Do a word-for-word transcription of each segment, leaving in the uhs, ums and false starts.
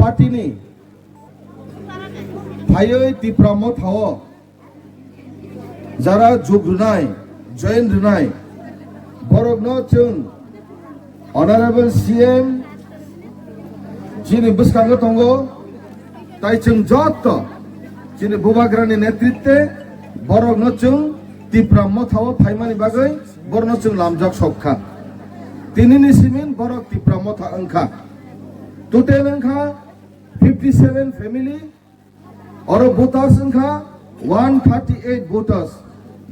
party ni phaiwi Tipra Motha o jara jug rwnai, join rwnai, borokno chwng Honorable C M chini bwskango tongo, tai chwng joto chini Bubagrani netritwe borokno chwng Tipra Motha o phaimani bagwi borokno chwng lamjak sok kha. Tinini simin borok Tipra Motha wngkha. Total wngkha fifty seven family, oro voters wngkha one thirty eight voters.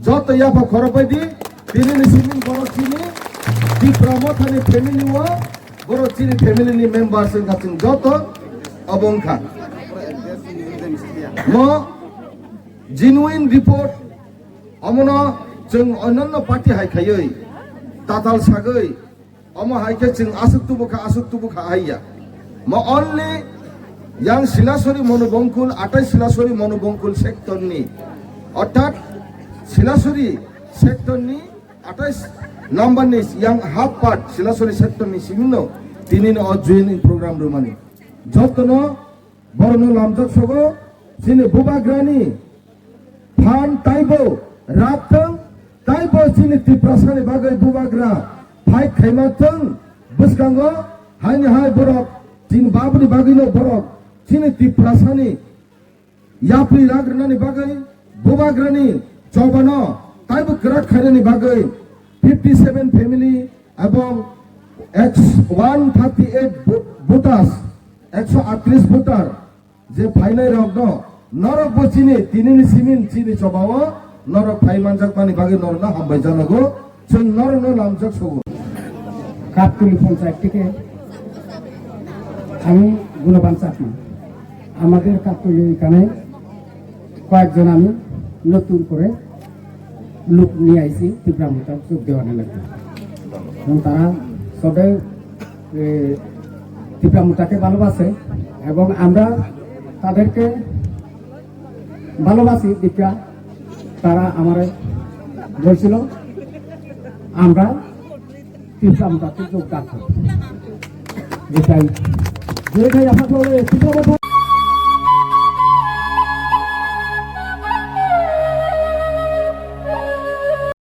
Joto yapha khorokbai di, tinini simin borok chini Tipra Mothani family o, borok chini family ni members wngkha chwng joto obo wngkha. Mo genuine report omono chwng onyanno party hai khaiwi tatal sagwi omo hai khe chwng aswk tubu kha, aswk tubu kha hai ya. Mo only yang Silasori Monobongkul, atai Silasori Monobongkul sector ni, orthat Silasori sector ni atai number ni yang half part Silasori sector ni simino tini no o joining program rwmani. Jotono borokno lamjak sogo chini Bubagrani phan taibo rap thung, taibo chini Tiprasani bagwi Bubagra fight khaima thung, bwskango haini hai borok chini babuni bagwino borok chini Tiprasani yapri rak rwnani bagwi Bubagrani chobano taibo kwrak khainani bagwi fifty seven family ebong eksh-, one thirty eight vo-, voters, ekso atris voter je phainai rokno norok bo chini tinini simin chini chobao norok phai manjakmani bagwi norokno hambai janogo, chwng norokno lamjak sogo. কাকতলী পঞ্চায়েত থেকে আমি গুণবান চাকমা। আমাদের কাকতলী এখানে কয়েকজন আমি নতুন করে লোক নিয়ে আইছি ত্রিপুরা মোর্চার যোগ দেওয়ার লাগি। এবং তারা সবে, এ, ত্রিপুরা মোর্চাকে ভালোবাসে এবং আমরা তাদেরকে ভালোবাসি। দীক্ষা তারা আমারে বলছিল আমরা ত্রিপুরা মোর্চাতে যোগদান করব। এটাই, যেটাই আপনার